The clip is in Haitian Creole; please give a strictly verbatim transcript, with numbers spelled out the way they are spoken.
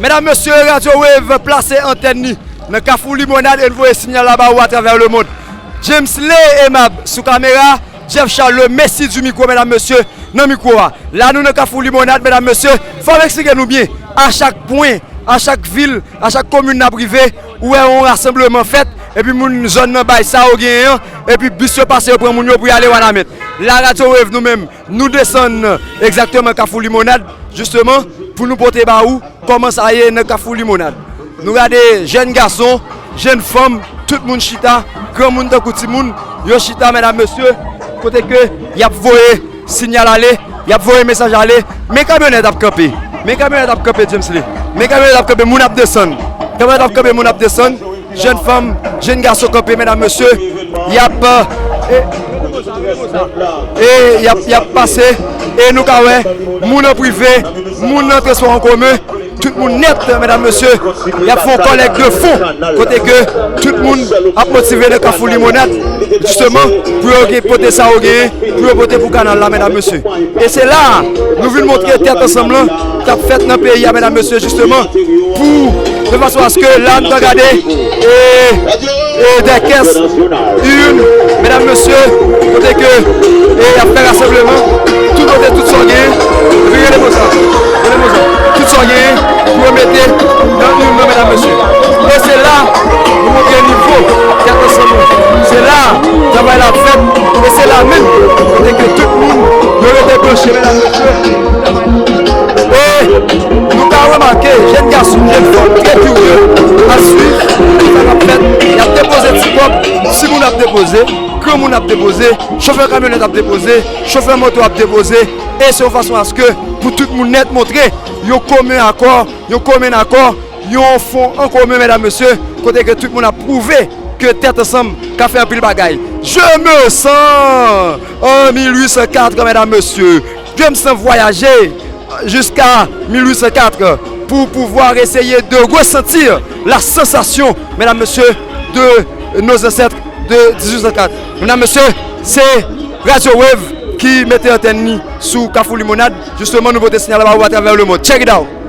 Medam, mesye, Radio Wave plase antèn li nan Kafou Limonad e n voye sinyal la ba ou atravè lemond. James Lé Aimable sou kamera, Jeff Charles, le Messi du micro, medam, mesye, nan mikwo a. La, nou nan Kafou Limonad, medam, mesye, fò m eksplike nou byen. A chak pwen, a chak vil, a chak komin n ap rive, ou wè yon rasanbleman fèt, epi moun zòn nan bay sa yo genyen an, epi bis yo pase, yo pran moun yo pou y ale Wanament. La, Radio Wave, nou menm, nou desann egzakteman Kafou Limonad, jisteman, pou nou pote ba ou kòman sa ye nan Kafou Limonad. Nou gade jèn gason, jèn fanm, tout moun chita, granmoun tankou timoun, yo chita, medam, mesye, kote ke y ap voye sinyal ale, y ap voye mesaj ale. Men kamyonèt ap kanpe, men kamyonèt ap kanpe, James Lé. Men kamyonèt ap kanpe, moun ap desann. Kamyonèt ap kanpe, moun ap desann. Jèn fanm, jèn gason kanpe, medam, mesye, y ap, e, e y ap, y ap pase, e nou ka wè, moun an prive, moun nan transpò an komen, tout moun nèt, medam, mesye, y ap fè yon kòlèk de fon, kote ke tout moun ap motive nan Kafou Limonad, jisteman, pou yo gen, pote sa yo genyen, pou yo pote pou kanal la, medam, mesye. E se la a, nou vin montre tèt ansanm lan k ap fèt nan peyi a, medam, mesye, jisteman, pou, de fason aske la, nou ta gade, e, e dè kès, ün, medam, mesye, kote ke, e, y ap fè rasanbleman, tout kote, tout sa w genyen, epi rele mo sa, rele mo sa, tout sa w genyen, pou yo mete nan ün nan, medam, mesye. E se la, nou montre nivo tèt ansanm lan. Se la, travay la ap fèt, e se la menm, kote ke tout moun, yo rete branche, medam, mesye. E nou ka remake, jèn gason, jèn fanm, trè kirye, ap swiv sa k ap fèt. Y ap depoze ti kòb, timoun ap depoze, granmoun ap depoze, chofè kamyonèt ap depoze, chofè moto ap depoze. E se yon fason aske pou tout moun nèt montre yon komen akò, yon komen akò, yon fon an komen, medam, mesye, kote ke tout moun ap pwouve ke tèt ansanm ka fè anpil bagay. Je me sens en mil huit cent quatre, medam, mesye. Je me sens voyager jusqu'à mil huit cent quatre pour pouvoir essayer de ressentir la sensation, mesdames, messieurs, de nos ancêtres de dix-huit cent quatre. Mesdames, messieurs, se Radio Wave ki mete antèn li sou Kafou Limonad. Jisteman, nou pote sinyal la ba ou atravè lemond. Check it out!